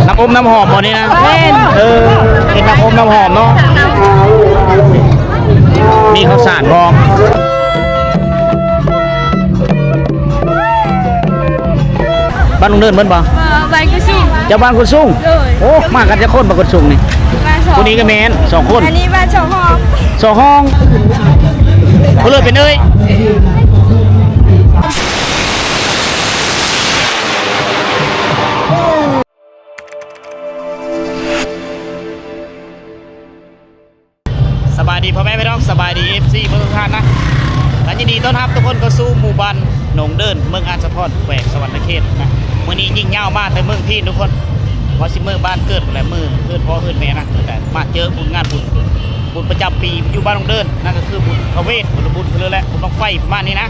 ນ້ຳອົບນ້ຳຫອມບໍ່ນີ້ນະ? ແມ່ນ ເອີ ເຮັດນ້ຳອົບນ້ຳຫອມເນາະ. ມີເຂົ້າສານພ້ອມ. ບ້ານລຸງເດີນເພິ່ນບໍ່? ເອີ ບ້ານກຸດສູງ. ເຈົ້າບ້ານກຸດສູງ? ໂດຍ. ໂອ້ ມາກັນຈັກຄົນບ້ານກຸດສູງນີ້? ມາສອງ. ຜູ້ນີ້ກໍແມ່ນ ສອງຄົນ. ອັນນີ້ບ້ານສອງຫ້ອງ. ສອງຫ້ອງ. ຜູ້ເລີດເປັນເອີຍ. ສະບາຍດີພໍ່ແມ່ພີ່ນ້ອງ ສະບາຍດີເອັຟຊີທຸກທ່ານນະ ກະຍິນດີຕ້ອນຮັບທຸກຄົນເຂົ້າສູ່ໝູ່ບ້ານໜອງເດີນ ເມືອງອາດສະພອນ ແຂວງສະຫວັນນະເຂດນະ. ມື້ນີ້ຍິງຍາວມາແຕ່ເມືອງພີນທຸກຄົນ ວ່າຊິເມືອງບ້ານເກີດພຸ້ນແຫຼະ ມື້ເຮືອນພໍ່ເຮືອນແມ່ນະ ແຕ່ມາເຈີບຸນງານບຸນ ບຸນປະຈຳປີຢູ່ບ້ານໜອງເດີນ ນັ້ນກໍຄືບຸນພະເວດ ບຸນລະບຸນເພິ່ນເລີຍແຫຼະ ບຸນບັ້ງໄຟປະມານນີ້ນະ.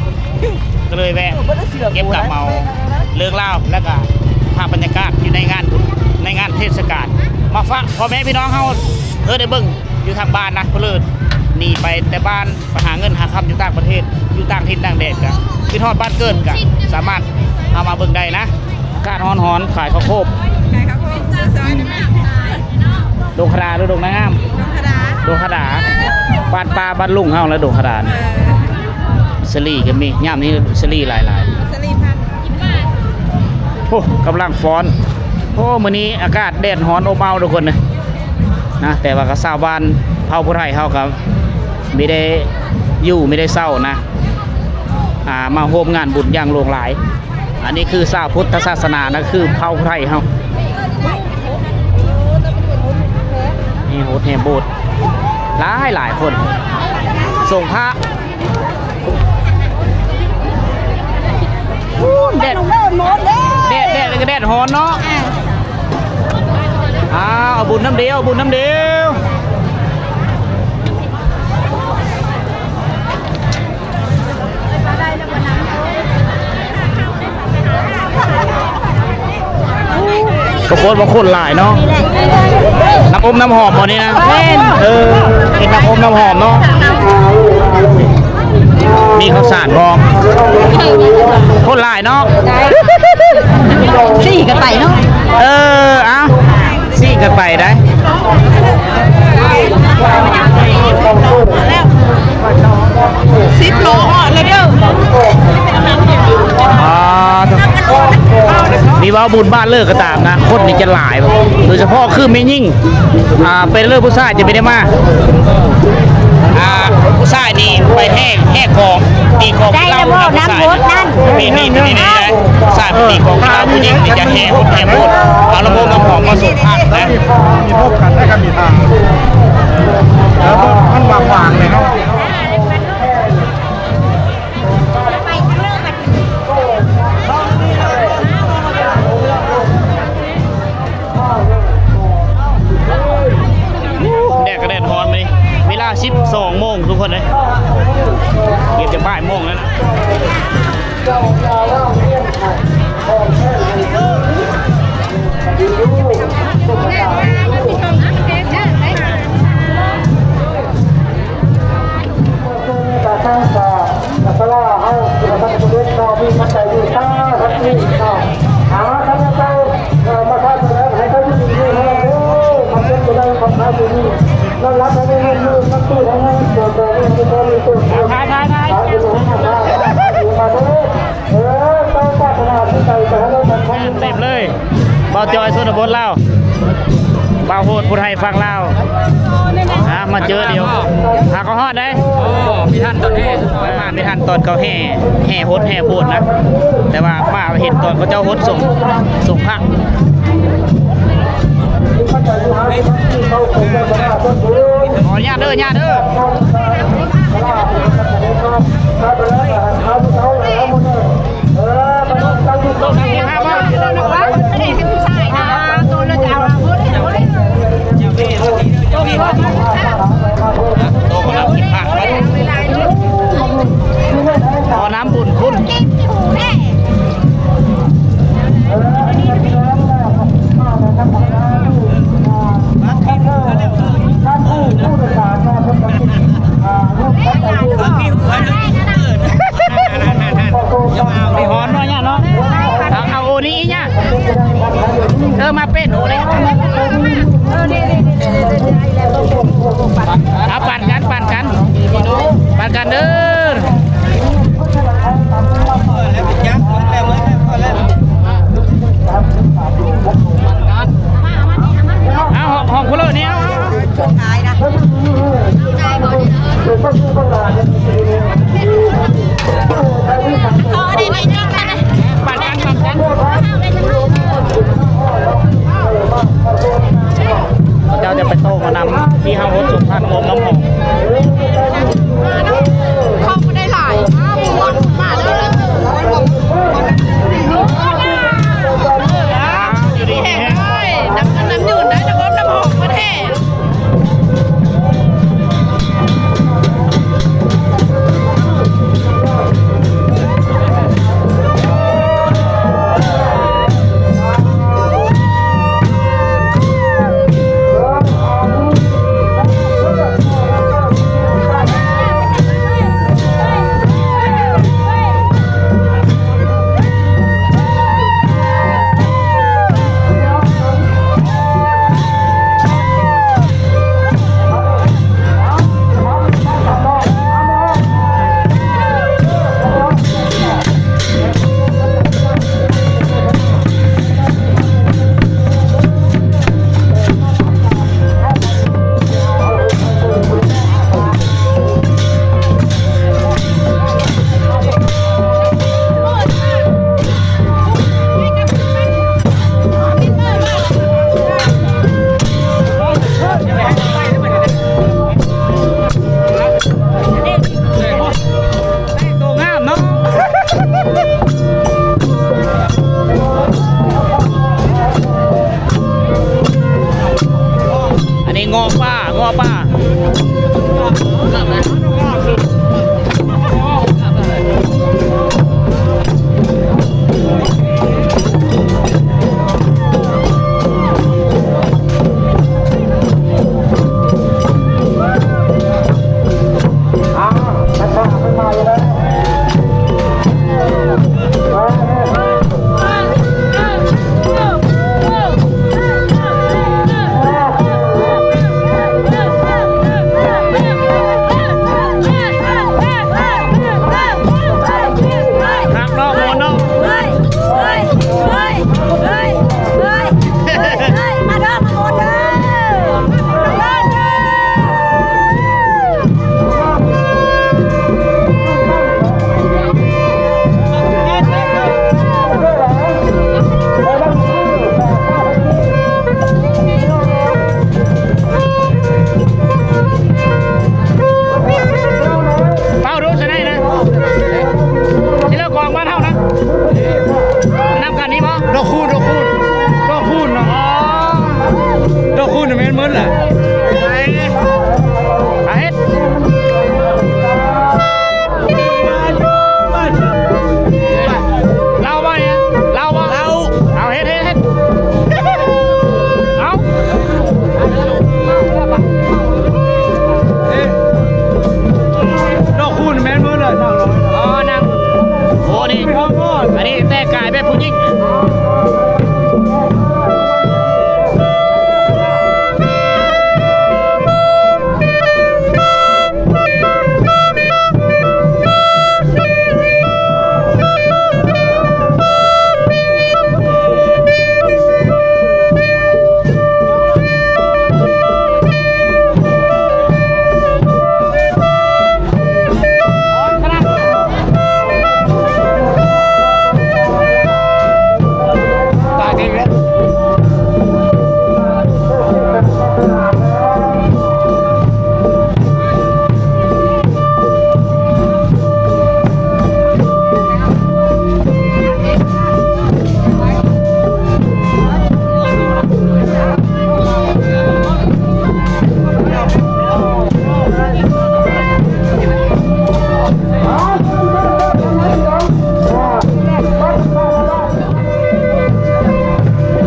ກໍເລີຍແວະເກັບກຳເອົາເລື່ອງລາວ ແລ້ວກະພາບບັນຍາກາດຢູ່ໃນງານບຸນ ໃນງານເທດສະການ ມາຝາກພໍ່ແມ່ພີ່ນ້ອງເຮົາເອີ ໄດ້ເບິ່ງຢູ່ທາງບ້ານນະ. ເພິ່ນເລີຍໜີໄປແຕ່ບ້ານ ໄປຫາເງິນຫາຄຳຢູ່ຕ່າງປະເທດ ຢູ່ຕ່າງຖິ່ນຕ່າງແດນ ກະຄິດຮອດບ້ານເກີດ ກະສາມາດເອົາມາເບິ່ງໄດ້ນະ. ອາກາດຮ້ອນໆ ຂາຍເຂົ້າໂພດ ຂາຍເຂົ້າໂພດ ຊື້ຊອຍ ດົງຂະດາ ຫຼື ດົງນາງາມ? ດົງຂະດາ ດົງຂະດາ. ບ້ານປ້າບ້ານລຸງເຮົາແຫຼະດົງຂະດາ. ເອີ ສາລີກໍມີ ຍາມນີ້ສາລີຫຼາຍໆ. ສາລີພັນ. ໂອ້ ກຳລັງຟ້ອນ. ໂອ້ ມື້ນີ້ອາກາດແດດຮ້ອນອົບເອົາທຸກຄົນເອີຍນະ ແຕ່ວ່າກໍຊາວບ້ານເຜົ່າຜູ້ໄທເຮົາກໍມີໄດ້ຢູ່ມີໄດ້ເຊົານະ ອ່າ ມາຮ່ວມງານບຸນຢ່າງຫຼວງຫຼາຍ. ອັນນີ້ຄືຊາວພຸດທະສາສະໜານະ ຄືເຜົ່າໄທເຮົາ ແຫ່ໂຫດແຫ່ໂບດ ຫຼາຍໆຄົນ ສົງພະ. ໂອ້ ແດດ ແດດ ແດດ ແດດຮ້ອນເນາະ. ອ້າວ ເອົາບຸນນຳເດວ ເອົາບຸນນຳເດວ. ກໍໂພດວ່າຄົນຫຼາຍເນາະ. ນ້ຳອົບນ້ຳຫອມບໍ່ນີ້ນະ? ແມ່ນ. ເອີ ເຮັດນ້ຳອົບນ້ຳຫອມເນາະ. ມີເຂົ້າສານພ້ອມ. ຄົນຫຼາຍເນາະ. ສີ່ກັນໄປເນາະ. ເອີ ເອົາ ຊິກັນໄປໄດ໋. ສິບໂລຮອດແລ້ວເດີ. ອ່າ ມີເວົ້າບຸນບ້ານເລີກກໍຕາມນະ ຄົນນີ້ຈະຫຼາຍ ໂດຍສະເພາະຄືແມ່ຍິງ ອ່າ ໄປເລີກຜູ້ຊາຍຈະບໍ່ໄດ້ມາ. ອ່າ ຜູ້ຊາຍນີ້ໄປແຫ່ ແຫ່ກອງ ຕີກອງກິນເຫຼົ້ານຳຜູ້ຊາຍ. ນີ້ ນີ້ ນີ້ ນີ້ ຜູ້ຊາຍໄປຕີກອງກິນເຫຼົ້າ ຜູ້ຍິງນີ້ຈະແຫ່ຫົດແຫ່ໂພດ ເອົານ້ຳອົບນ້ຳຫອມມາສົມພະນະ. ມີພົບກັນໄດ້ກໍມີທາງ ແລ້ວມັນວາງໆເລີຍເນາະ. ແດດກໍແດດຮ້ອນມື້ນີ້ ເວລາສິບສອງໂມງທຸກຄົນເອີຍ ເກືອບຈະບ່າຍໂມງແລ້ວນະ. ຖ່າຍ ຖ່າຍ ຖ່າຍ ງານເຕັມເລີຍ ບ່າວຈອຍຊົນນະບົດລາວ ບ່າວໂຫດຜູ້ໄທຝັ່ງລາວ ອ່າ ມາເຈີດຽວ ຫາກໍຮອດໄດ໋. ໂອ້ ມີທັນຕອນແຫ່ ມາມີທັນຕອນເຂົາແຫ່ ແຫ່ຫົດແຫ່ໂພດນະ ແຕ່ວ່າມາເຫັນຕອນເຂົາເຈົ້າຫົດສົງ ສົງພະ. ຂໍອະນຸຍາດເດີ ຍາດເດີ ຂໍນ້ຳບຸນຄຸນ ທ່ານຜູ້ໂດຍສານມາ ເອົາ ປັ່ນກັນ ປັ່ນກັນ ປັ່ນກັນເດີ. ເອົາ ຂອງຜູ້ເລີນີ້ ເອົາ ເອົາ ເອົາ. ເຈົ້າຈະໄປໂຕ້ມານຳ ທີ່ເຮົາຫົດສົມພັນໂຮມນ້ຳຫອມ ຂອງບໍ່ໄດ້ຫຼາຍ ມາເລີຍ ຢູ່ດີມີແຮງເດີ ນຳເງິນນຳຍືນເດີ ນ້ຳອົບນ້ຳຫອມມາແທ້. ໂຕງາມເນາະ. ອັນນີ້ເງາະປ່າ ເງາະປ່າ. ຄັກເນາະ ມ່ວນເນາະ. ເຮີ້ຍ ເຮີ້ຍ ເຮີ້ຍ ເຮີ້ຍ ເຮີ້ຍ ມາເດີ ມາໂລດເດີ ມາເດີ. ເປົ່າດູຊະໄດນະ ຊິເລີກກອງບ້ານເຮົານະ ນຳກັນນີ້ບໍ່? ດອກຄູນ ດອກຄູນ ດອກຄູນເນາະ. ອໍ ດອກຄູນແມ່ນໝົດແຫຼະ ອາເຮັດ. ເຫຼົ້າບໍ່ນີ້ ເຫຼົ້າບໍ່? ເຫຼົ້າ ເອົາ ເຮັດ ເຮັດ ເຮັດ ເອົາ. ເອ ດອກຄູນແມ່ນເບີດເລີຍ. ອໍ ນາງ ໂອ້ ນີ້ ອັນນີ້ແຕ່ງກາຍແບບຜູ້ຍິງ.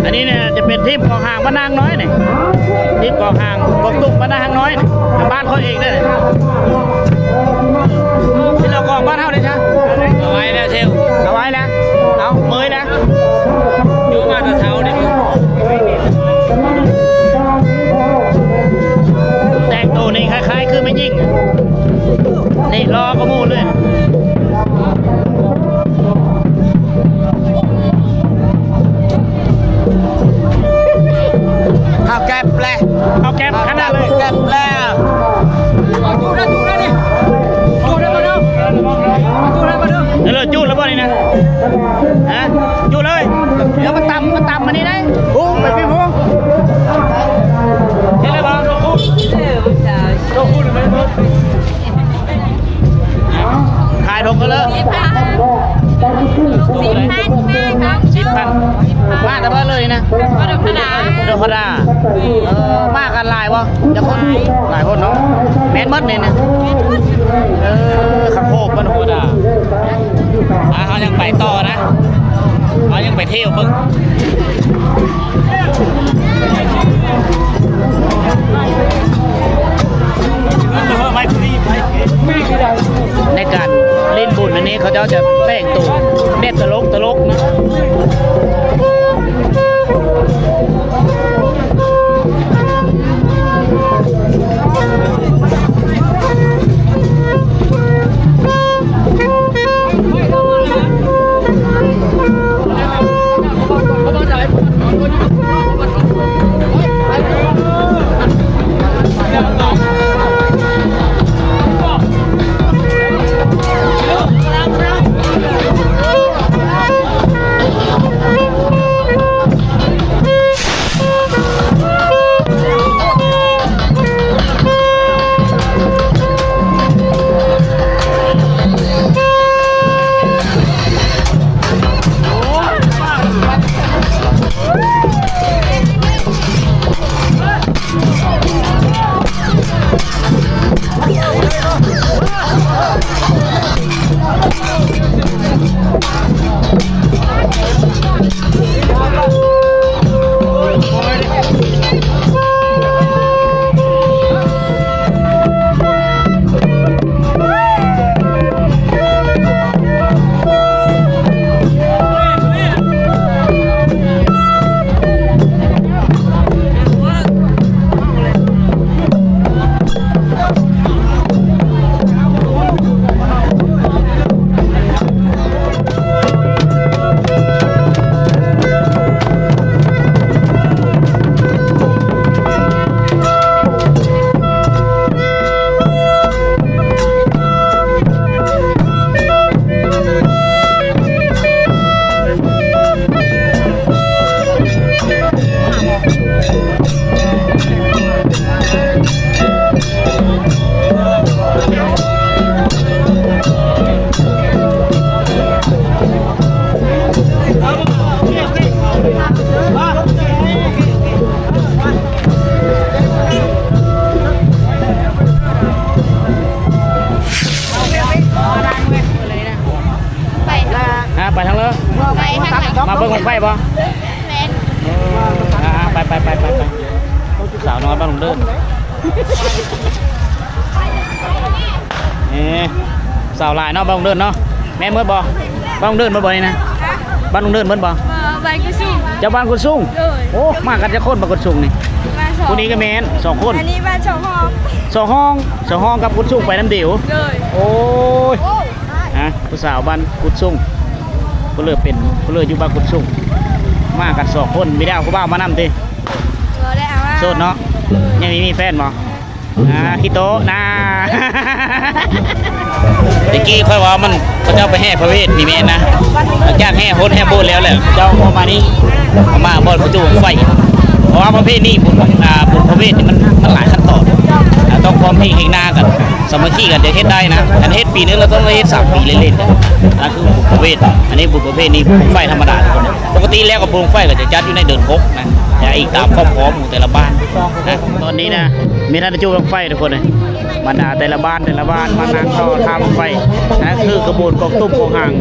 ອັນນີ້ເນຍຈະເປັນທີມກອງຫາງບ້ານນາງນ້ອຍນີ້ ທີມກອງຫາງກອງຕຸກບ້ານນາງນ້ອຍນີ້ ບ້ານຂ້ອຍເອງເດ້. ທີ່ເຮົາກອງບ້ານເຮົາເດ້ຊະ ເອົາໄວ້ແລ້ວເຊວ ເອົາໄວ້ແລ້ວ ເອົາເມີຍແລ້ວ ຢູ່ມາແຕ່ເຊົ້ານີ້. ແປ ເອົາແກັບຂະໜາດເລີຍ ແປ ເອີ ຈູດແລ້ວບໍ່ນີ້ນະ? ຮະ? ຈູດເລີຍ. ດຽວມັນຕຳ ມັນຕຳມານີ້ໄດ໋. ໂອ້ ໄປພີ່ພຸ້ນ ເຮັດແລ້ວບໍ່? ຂາຍຖົງເຂົາເລີຍ ສິບພັນ ສິບພັນ ມາແຕ່ບ້ານເລີຍນະ ມາດົງຄະດາ ດົງຄະດາ. ເອີ ມາກັນຫຼາຍບໍ່? ຈັກຄົນ? ຫຼາຍຄົນເນາະ. ແມ່ນໝົດນີ້ນະ. ເອີ ຄັກໂຄບມັນໂຫດອ່ະ. ອ່າ ເຮົາຍັງໄປຕໍ່ນະ ເຮົາຍັງໄປທ່ຽວເບິ່ງ. ໃນການຫຼິ້ນບຸນອັນນີ້ ເຂົາເຈົ້າຈະແຕ່ງໂຕແບບຕະຫຼົກໆ ນະ. ໄປທາງ ຮະ ໄປທາງເລີ ໄປທາງ ມາເບິ່ງບັ້ງໄຟບໍ່? ແມ່ນ ເອີ ອ່າ ໄປ ໄປ ໄປ ໄປ ໄປ. ສາວນ້ອຍບ້ານດົງເດີນ ເອີ ສາວຫຼາຍເນາະ ບ້ານດົງເດີນເນາະ. ແມ່ນໝົດບໍ່? ບ້ານດົງເດີນໝົດບໍ່ນີ້ນະ? ບ້ານດົງເດີນໝົດບໍ່? ເອີ ບ້ານກຸດຊຸງ ເຈົ້າບ້ານກຸດຊຸງ. ໂດຍ. ໂອ້ ມາກັນຈັກຄົນບ້ານກຸດຊຸງນີ້? ມາສອງ ຜູ້ນີ້ກໍແມ່ນ ສອງຄົນ. ອັນນີ້ບ້ານສອງຫ້ອງ ສອງຫ້ອງ ສອງຫ້ອງກັບກຸດຊຸງໄປນຳດຽວ. ໂດຍ. ໂອ້ຍ ຮະ ຜູ້ສາວບ້ານກຸດຊຸງ ຜູ້ເລີເປັນ ຜູ້ເລີຢູ່ບ້ານກຸດຊຸງ ມາກັນສອງຄົນ. ບໍ່ໄດ້ເອົາຜູ້ບ່າວມານຳຕິ? ບໍ່ໄດ້ເອົາ. ໂສດເນາະ. ຍັງບໍ່ມີແຟນບໍ່? ອ່າ ຂີ້ໂຕະນາ. ແຕ່ກີ້ຂ້ອຍວ່າມັນ ເຂົາເຈົ້າໄປແຫ່ພະເວດນີ້ແມ່ນນະ. ຫຼັງຈາກແຫ່ໂຮດແຫ່ໂບດແລ້ວແຫຼະ ເຂົາເຈົ້າເຂົ້າມານີ້ ເຂົ້າມາບ່ອນປະຕູບັ້ງໄຟ. ເພາະວ່າປະເພນີບຸນ ອ່າ ບຸນພະເວດນີ້ມັນ ມັນຫຼາຍຂັ້ນຕອນ. ອ່າ ຕ້ອງພ້ອມທີ່ເຮັດນາກັນ ສາມັກຄີກັນ ຈະເຮັດໄດ້ນະ. ຄັນເຮັດປີໜຶ່ງ ລະຕ້ອງໄດ້ເຮັດສາມປີເລີຍໆ. ອັນນັ້ນຄືບຸນພະເວດ ອັນນີ້ບຸນປະເພນີ ບັ້ງໄຟທຳມະດາທຸກຄົນ. ປົກກະຕິແລ້ວກໍບຸນບັ້ງໄຟກໍຈະຈັດຢູ່ໃນເດືອນຫົກນະ ແຕ່ອີງຕາມຄອບຄົວຂອງແຕ່ລະບ້ານນະ. ຕອນນີ້ນະ ມີທ່ານໄດ້ຈູດບັ້ງໄຟທຸກຄົນເອີຍ. ບັນດາແຕ່ລະບ້ານ ແຕ່ລະບ້ານມານັ່ງລໍຖ້າບັ້ງໄຟ. ອັນນັ້ນຄືຂະບວນກອງຕຸ້ມກອງຫາງ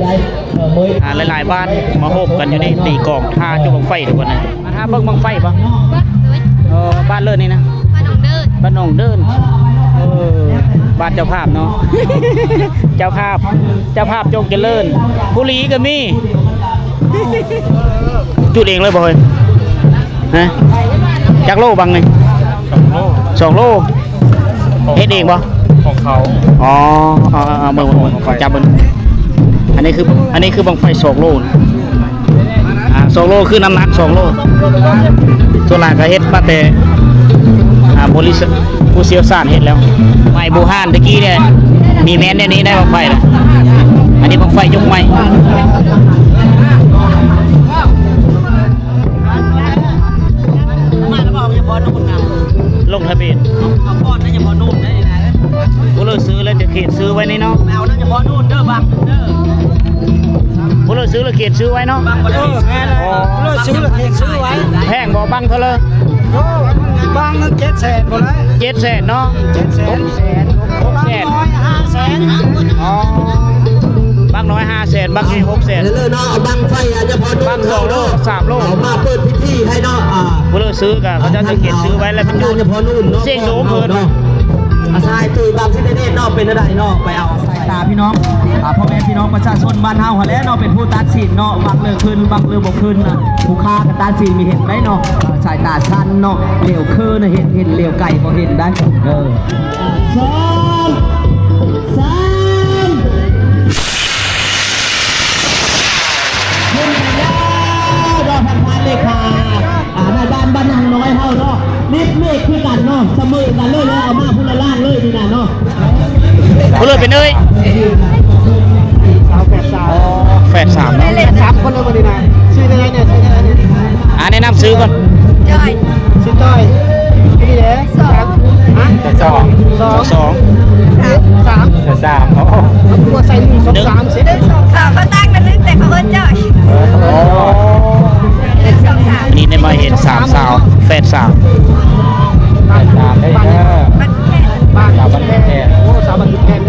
ອ່າ ຫຼາຍໆບ້ານມາໂຮມກັນຢູ່ນີ້ ຕີກອງຖ້າຈູດບັ້ງໄຟທຸກຄົນເອີຍ. ມາຖ້າເບິ່ງບັ້ງໄຟບໍ່? ໂດຍ. ເອີ ບ້ານເລີນນີ້ນະ? ບ້ານໜອງເດີນ. ບ້ານໜອງເດີນ. ເອີ ບ້ານເຈົ້າພາບເນາະ. ເຈົ້າພາບ ເຈົ້າພາບຈົ່ງຈະເລີນ. ຜູ້ຫຼີກໍມີ. ຈູດເອງເລີຍບໍ່ເຮີ້ຍ? ຮະ? ຈັກໂລບັ້ງນີ້? ສອງໂລ. ສອງໂລ. ເຮັດເອງບໍ່? ຂອງເຂົາ. ອໍ ເອົາໆ ເບິ່ງໆ ຈັບເບິ່ງ. ອັນນີ້ຄື ອັນນີ້ຄືບັ້ງໄຟສອງໂລນະ. ອ່າ ສອງໂລຄືນ້ຳໜັກສອງໂລ. ສ່ວນຫຼາຍກໍເຮັດມາແຕ່ ອ່າ ບໍລິສັດຜູ້ຊ່ຽວຊານເຮັດແລ້ວ. ໄມ້ບູຮານຕະກີ້ນີ້ມີແມ່ນແນວນີ້ໄດ໋ ບັ້ງໄຟນະ. ອັນນີ້ບັ້ງໄຟຍຸກໃໝ່. ລົງທະບຽນ ເອົາກ່ອນນະ ຢ່າພໍໂນ້ນໄດ້ນະ. ຜູ້ເລີຍຊື້ແລ້ວຈະຂຽນຊື່ໄວ້ນີ້ເນາະ. ເອົານະ ຢ່າພໍໂນ້ນເດີ ບັ້ງເດີ. ຜູ້ເລີຍຊື້ແລ້ວຂຽນຊື່ໄວ້ເນາະ. ບັ້ງບໍ່ໄດ້. ເອີ ແມ່ນແລ້ວ. ອໍ ຜູ້ເລີຍຊື້ແລ້ວຂຽນຊື່ໄວ້. ແພງບໍ່ ບັ້ງເທົ່າໃດ? ໂອ້ ບັ້ງເຈັດແສນພຸ້ນແຫຼະ. ເຈັດແສນເນາະ. ເຈັດແສນ ຫົກແສນ ບັ້ງນ້ອຍຫ້າແສນ. ອໍ ບັ້ງນ້ອຍຫ້າແສນ ບັ້ງໃຫຍ່ຫົກແສນ. ເລີຍເນາະ ເອົາບັ້ງໄຟ ອັນຍະພໍໂນ້ນ ບັ້ງສອງໂລ ສາມໂລ ເອົາມາເປີດພິທີໃຫ້ເນາະ. ອ່າ ຜູ້ເລີຍຊື້ກະເຂົາເຈົ້າຈະຂຽນຊື່ໄວ້ ແລ້ວເປັນຢູ່ ເສັງໂດເພິ່ນເນາະ. ອາ ສາຍຕຸ້ຍ ບັ້ງຊິເດເນດເນາະ ເປັນຈັ່ງໃດເນາະ ໄປເອົາ ສາຍຕາພີ່ນ້ອງ ອ່າ ພໍ່ແມ່ພີ່ນ້ອງປະຊາຊົນບ້ານເຮົາຫັ້ນແຫຼະເນາະ ເປັນຜູ້ຕັດສິນເນາະ ບັກເລີຂຶ້ນ ບັກເລີບໍ່ຂຶ້ນນະ. ຜູ້ຄ້າກໍຕັດສິນມີເຫັນໄດ້ເນາະ ເອີ ສາຍຕາສັ້ນເນາະ ຫຼຽວເຄີນະ ເຫັນ ເຫັນຫຼຽວໄກບໍ່ເຫັນໄດ້. ເອີ ສອງ ສາມ ຂຶ້ນໄປແລ້ວເນາະ ທ່ານປະທານເລຂາ ອ່າ ນາຍບ້ານບ້ານນາງນ້ອຍເຮົາເນາະ ລິດເມກຄືກັນເນາະ ສະເໝີກັນເລີຍເນາະ ເອົາມາພຸ້ນລະລ້ານເລີຍນີ້ນະເນາະ. ຜູ້ເລີຍເປັນເອີຍ ສາວແຝດສາມ ອໍ ແຝດສາມເນາະ. ສາມຄົນເລີຍມື້ນີ້ນະ. ຊື່ຈັ່ງໃດແດ່? ຊື່ຈັ່ງໃດແດ່? ອ່າ ແນະນຳຊື່ກ່ອນ. ຈ້ອຍ. ຊື່ຈ້ອຍ. ນີ້ແຫຼະ ສອງ ຮະ? ສອງ ສອງ ສອງ ສາມ ສາມ ອໍ ຕົວໃສ່ໜຶ່ງ ສອງ ສາມ ສີ່ ໜຶ່ງ ສອງ ສາມ ເຂົາຕັ້ງແຕ່ໜຶ່ງ ແຕ່ເຂົາເອີ້ນຈ້ອຍ. ອໍ ໜຶ່ງ ສອງ ສາມ ນີ້ໄດ້ມາເຫັນສາມສາວແຝດສາມ ແຝດສາມເດີ ບ້ານ ສາວບ້ານແພງ. ໂອ້ ສາວບ້ານແພງເດີ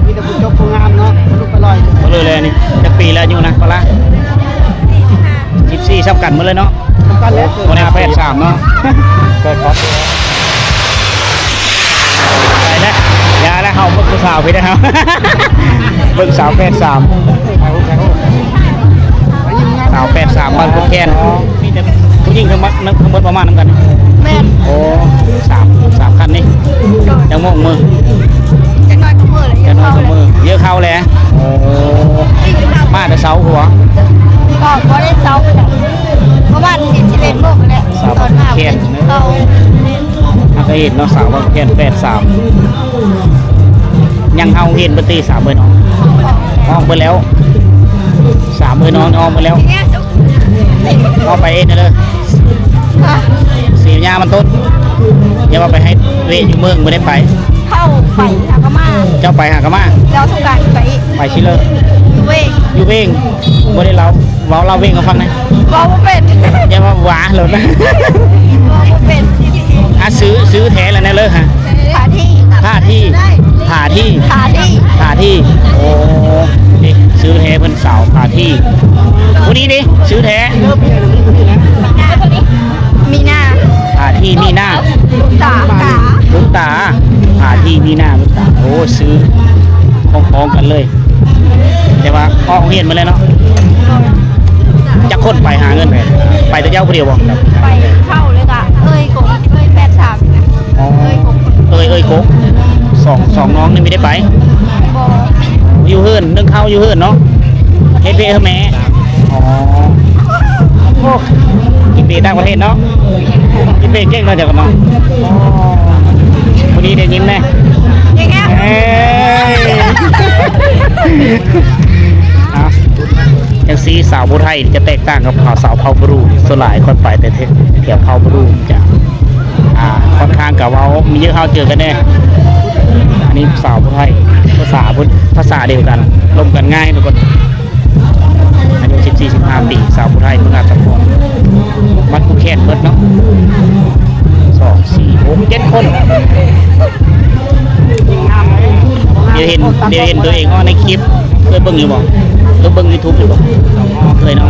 ມີແຕ່ຜູ້ຈົບຜູ້ງາມເນາະ ລູກອະລ່ອຍ. ເລີຍແຫຼະນີ້ ຈັກປີແລ້ວອາຍຸນະ ປະລະ? ສິບສີ່ ສ່ຳກັນໝົດເລີຍເນາະ. ໂອ້ ຄົນແຝດສາມເນາະ. ເກີດກ່ອນ ໄປແລ້ວ ຢ່າແລ້ວ ເຮົາເບິ່ງຜູ້ສາວພີ້ເດີ້ ເຮົາເບິ່ງສາວແຝດສາມ ສາວແຝດສາມ ບ້ານກຸດແຄນ. ມີແຕ່ຜູ້ຍິງທັງໝົດ ທັງໝົດປະມານນຳກັນ. ແມ່ນ. ໂອ້ ສາມ ສາມຄັນນີ້. ໂດຍ. ຈັກໂມງມື້? ຈັກໜ້ອຍກໍມື້ແລ້ວ ຈັກໜ້ອຍກໍມື້ ເຢີ້ຍເຂົ້າແລ້ວ. ໂອ້ ມາແຕ່ເຊົ້າພຸ້ນບໍ່? ກໍບໍ່ໄດ້ເຊົ້າປານໃດ ປະມານສິບ ສິບເອັດໂມງແຫຼະ ຕອນມາເພິ່ນເຂົ້າ. ເຮົາກໍເຫັນເນາະ ສາວບ້ານແຄນ ແຝດສາມ ຍັງເຮົາເຫັນບໍ່ຕິ ສາມເອີຍນ້ອງ ອອກເບິດແລ້ວ ສາມເອີຍນ້ອງອອກເບິດແລ້ວ. ເຮົາໄປເອງເດີ ຮະ? ສີຍາມັນຕົ້ນ ຢ່າວ່າໄປໃຫ້ເວະຢູ່ເມືອງ ບໍ່ໄດ້ໄປ. ເຮົາໄປຫາກະມາ. ເຈົ້າໄປຫາກະມາ? ແລ້ວສົງການໄປອີກ. ໄປຊິເລີ? ຢູ່ເວງ. ຢູ່ເວງ. ບໍ່ໄດ້ເລົ່າ ເວົ້າລາວເວງໃຫ້ຟັງແດ່. ເວົ້າບໍ່ເປັນ. ຢ່າວ່າຫວາໂລດນະ. ເວົ້າບໍ່ເປັນ. ອ່າ ຊື່ ຊື່ແທ້ລະແນວເລີຫະ? ພາທີ. ພາທີ. ພາທີ. ພາທີ. ໂອ້ ນີ້ຊື່ແທ້ເພິ່ນ ສາວພາທີ. ຜູ້ນີ້ເດ ຊື່ແທ້? ມີນາ. ພາທີ ມີນາ. ລຸນຕາ. ລຸນຕາ. ພາທີ ມີນາ ລຸນຕາ. ໂອ້ ຊື່ພ້ອມໆກັນເລີຍ. ແຕ່ວ່າອອກໂຮງຮຽນໝົດແລ້ວເນາະ. ຈັກຄົນໄປຫາເງິນ? ໄປແຕ່ເຈົ້າຜູ້ດຽວບໍ່? ໄປເຂົ້າແລ້ວກະເອີຍກົກ ເອີຍແຝດສາມ. ອໍ ເອີຍ ເອີຍກົກ ສອງ ສອງນ້ອງນີ້ບໍ່ໄດ້ໄປ? ບໍ່. ຢູ່ເຮືອນ ໜຶ້ງເຂົ້າຢູ່ເຮືອນເນາະ ເຮັດເວະໃຫ້ແມ່. ອໍ ໂອ້ ກິນເບຕ່າງປະເທດເນາະ. ກິນເບເກັ່ງເນາະ ເຈົ້າກໍເນາະ. ອໍ ຜູ້ນີ້ໄດ້ຍິນແດ່. ເອີຍ ອ່ະ ຈັ່ງຊີ້ ສາວຜູ້ໄທຈະແຕກຕ່າງກັບສາວເຜົ່າບຣູ. ສ່ວນຫຼາຍຂ້ອຍໄປແຕ່ແຖວເຜົ່າບຣູຈະ ອ່າ ຂ້ອນຂ້າງກະເວົ້າມີເຍອະເຮົາເຈີກັນແດ່. ອັນນີ້ສາວຜູ້ໄທ ພາສາເພິ່ນ ພາສາດຽວກັນ ລົມກັນງ່າຍທຸກຄົນ. ອາຍຸສິບສີ່ ສິບຫ້າປີ ສາວຜູ້ໄທ ເມືອງອາດສະພອນ ບ້ານກຸແຄນເບິດເນາະ. ສອງ ສີ່ ຫົກ ເຈັດຄົນ. ດຽວເຫັນ ດຽວເຫັນຕົວເອງເນາະໃນຄລິບ. ເຄີຍເບິ່ງຢູ່ບໍ່? ເຄີຍເບິ່ງຢູທູບຢູ່ບໍ່? ເຄີຍເນາະ.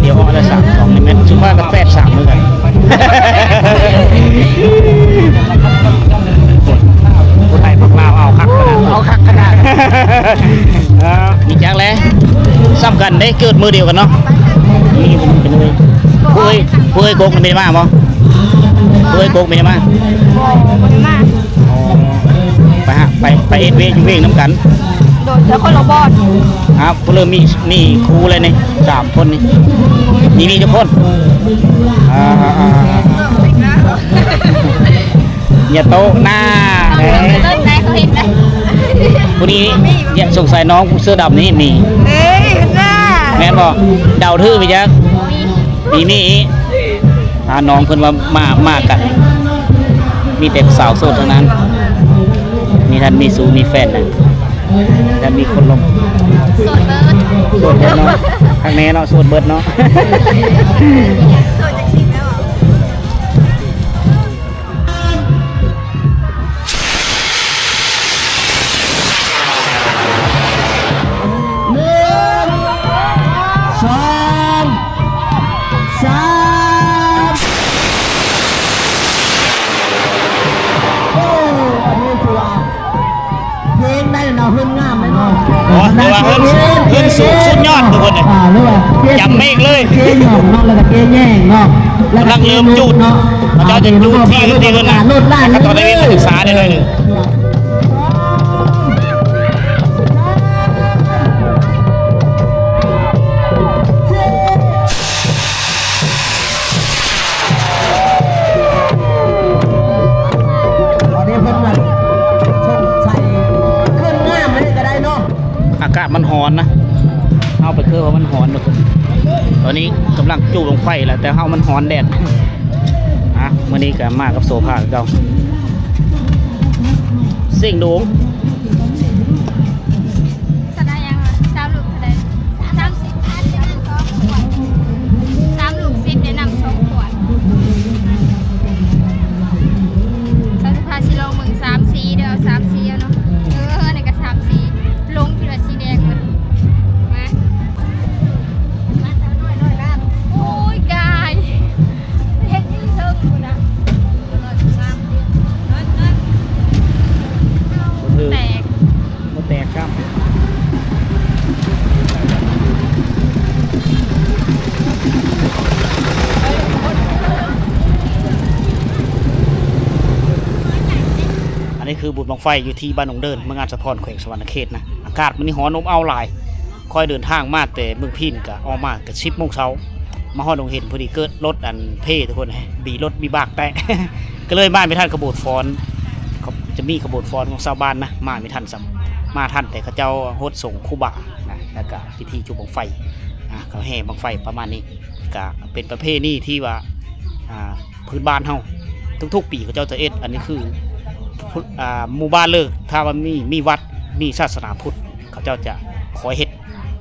ດຽວເອົາລະສາມ ສອງ ນີ້ແມ່ນ ຊຸມພາກັນແຝດສາມເໝືອນກັນ. ຜູ້ໄທພວກລາວເອົາຄັກຂະໜາດ ເອົາຄັກຂະໜາດ. ເອີ ມີຈັກແຫຼະ ສ່ຳກັນເດ້ ເກີດມື້ດຽວກັນເນາະ. ນີ້ເປັນເອີຍ ຜູ້ເອີຍ ຜູ້ເອີຍກົກນີ້ບໍ່ໄດ້ມາບໍ່? ຜູ້ເອີຍກົກບໍ່ໄດ້ມາ? ບໍ່ ບໍ່ໄດ້ມາ. ອໍ ໄປຫາ ໄປ ໄປເຮັດວຽກຢູ່ວຽງນຳກັນ. ໂດຍ ແຕ່ຄົນລະບ່ອນ. ອ່າ ຜູ້ເລີ່ມມີ ມີຄູ່ແລ້ວນີ້ ສາມຄົນນີ້ ມີ ມີຈັກຄົນ? ອ່າ ອ່າ ອ່າ ອ່າ. ຢ່າໂຕະໜ້າເດ້. ເບິ່ງໄດ້ ເຂົາເຫັນໄດ້. ຜູ້ນີ້ ສງໄສນ້ອງເສື້ອດຳນີ້ມີ. ເອີຍ ເຫັນໜ້າ. ແມ່ນບໍ່? ເດົາຖືກໄປຈັກ. ມີ ມີ ອ່າ ນ້ອງເພິ່ນວ່າມາ ມາກັນ ມີແຕ່ສາວໂສດທັງນັ້ນ. ມີທ່ານມີຊູມີແຟນນະ ທ່ານມີຄົນລົມ. ໂສດເບີດ. ໂສດເບີດເນາະ. ຄັກແນ່ເນາະ ໂສດເບີດເນາະ. ໂສດຈັກທີແລ້ວ. ໜຶ່ງ ສອງ ສາມ. ໂອ້ ອັນນີ້ຄືວ່າ ເພງໄດ້ເນາະ ເຮືອນງາມເລີຍເນາະ. ໂອ້ ຖືວ່າເຮືອນ ເຮືອນສູງສຸດຍອດທຸກຄົນເອີຍ. ອ່າ ຫຼືວ່າເກ ຈຳເມກເລີຍ. ເກຫຍ້ອງເນາະ ແລ້ວກໍເກແຍງເນາະ ກຳລັງເລີ່ມຈູດເນາະ. ເຂົາເຈົ້າຈະຈູດທີ່ ທີ່ເຮືອນນະ ແລ້ວກໍຕອນນີ້ມັນສຶກສາໄດ້ໜ້ອຍໜຶ່ງ. ຕອນນີ້ເພິ່ນວ່າສົງໄສຂຶ້ນງາມເລີຍກໍໄດ້ເນາະ. ອາກາດມັນຮ້ອນນະ ເຮົາໄປຄືວ່າມັນຮ້ອນທຸກຄົນ. ຕອນນີ້ກຳລັງຈູດບັ້ງໄຟແລ້ວ ແຕ່ເຮົາມັນຮ້ອນແດດ. ອ່ະ ມື້ນີ້ກໍມາກັບໂສພາຄືເກົ່າ ເສັງໂດງ. ສະໄດຍັງວະ? ສາມລູກເທົ່າໃດ? ສາມສິບພັນ ສອງຂວດ. ສາມລູກສິບ ແນະນຳສອງຂວດ. ສາມສິບພັນ ຊິລອງເບິ່ງສາມສີ່ເດີ ເອົາສາມສີ່ເອົາເນາະ. ເອີ ອັນນີ້ກໍສາມສີ່ ລົງ ຄິດວ່າສີແດງເບິດ. ມາ ມາສາວນ້ອຍຮ້ອຍລ້ານ. ໂອ້ຍ ກາຍ ເຮັດຢູ່ເທິງພຸ້ນນະ. ແຕກ ບໍ່ແຕກຊ້ຳ. ອັນນີ້ຄືບຸນບັ້ງໄຟຢູ່ທີ່ບ້ານໜອງເດີນ ເມືອງອາດສະພອນ ແຂວງສະຫວັນນະເຂດນະ. ອາກາດມື້ນີ້ຮ້ອນອົບເອົ້າຫຼາຍ. ຂ້ອຍເດີນທາງມາແຕ່ເມືອງພີນ ກະອອກມາກະສິບໂມງເຊົ້າ ມາຮອດດົງເຫັນພໍດີ ເກີດລົດອັນເພທຸກຄົນ ບີລົດບີບາກແຕະ ກໍເລີຍມາໄມ່ທັນຂະບວນຟ້ອນ. ຈະມີຂະບວນຟ້ອນຂອງຊາວບ້ານນະ ມາໄມ່ທັນຊ້ຳ ມາທັນແຕ່ເຂົາເຈົ້າຫົດສົງຄູບານະ ແລ້ວກະພິທີຈູດບັ້ງໄຟ ອ່າ ເຂົາແຫ່ບັ້ງໄຟປະມານນີ້. ກະເປັນປະເພນີທີ່ວ່າ ອ່າ ພື້ນບ້ານເຮົາ ທຸກໆປີເຂົາເຈົ້າຈະເຮັດ. ອັນນີ້ຄື ອ່າ ໝູ່ບ້ານເລີກ ຖ້າວ່າມີ ມີວັດ ມີສາສະໜາພຸດ ເຂົາເຈົ້າຈະຄອຍເຮັດ.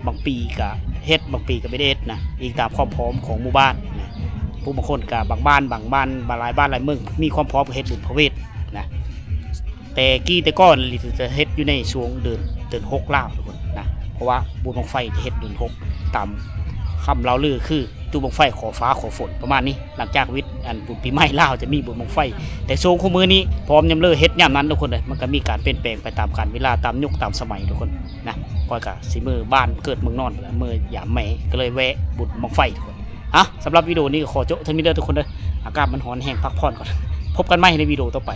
ບາງປີກະເຮັດ ບາງປີກະບໍ່ໄດ້ເຮັດນະ ອີງຕາມຄວາມພ້ອມຂອງໝູ່ບ້ານນະ. ຜູ້ບາງຄົນກະ ບາງບ້ານ ບາງບ້ານ ບາງຫຼາຍບ້ານຫຼາຍເມືອງ ມີຄວາມພ້ອມກະເຮັດບຸນພະເວດນະ. ແຕ່ກີ້ແຕ່ກ່ອນຈະເຮັດຢູ່ໃນຊ່ວງເດືອນ ເດືອນຫົກລາວທຸກຄົນນະ ເພາະວ່າບຸນບັ້ງໄຟຈະເຮັດເດືອນຫົກ ຕາມຄຳເລົ່າລືຄື ຈູດບັ້ງໄຟຂໍຟ້າຂໍຝົນປະມານນີ້. ຫຼັງຈາກວິດອັນບຸນປີໃໝ່ລາວຈະມີບຸນບັ້ງໄຟ ແຕ່ຊ່ວງຄູ່ມື້ນີ້ພ້ອມຍາມເລີເຮັດຍາມນັ້ນທຸກຄົນເອີຍ. ມັນກະມີການປ່ຽນແປງໄປຕາມການເວລາ ຕາມຍຸກຕາມສະໄໝທຸກຄົນນະ. ຂ້ອຍກະຊິເມືອບ້ານເກີດເມືອງນອນ ເມືອຢາມແມ່ ກະເລີຍແວະບຸນບັ້ງໄຟທຸກຄົນ. ອ່ະ ສຳລັບວິດີໂອນີ້ກະຂໍໂຈະເທົ່ານີ້ເດີທຸກຄົນເດີ. ອາກາດມັນຮ້ອນແຮງ ພັກຜ່ອນກ່ອນ. ພົບກັນໃໝ່ໃນວິດີໂອຕໍ່ໄປ.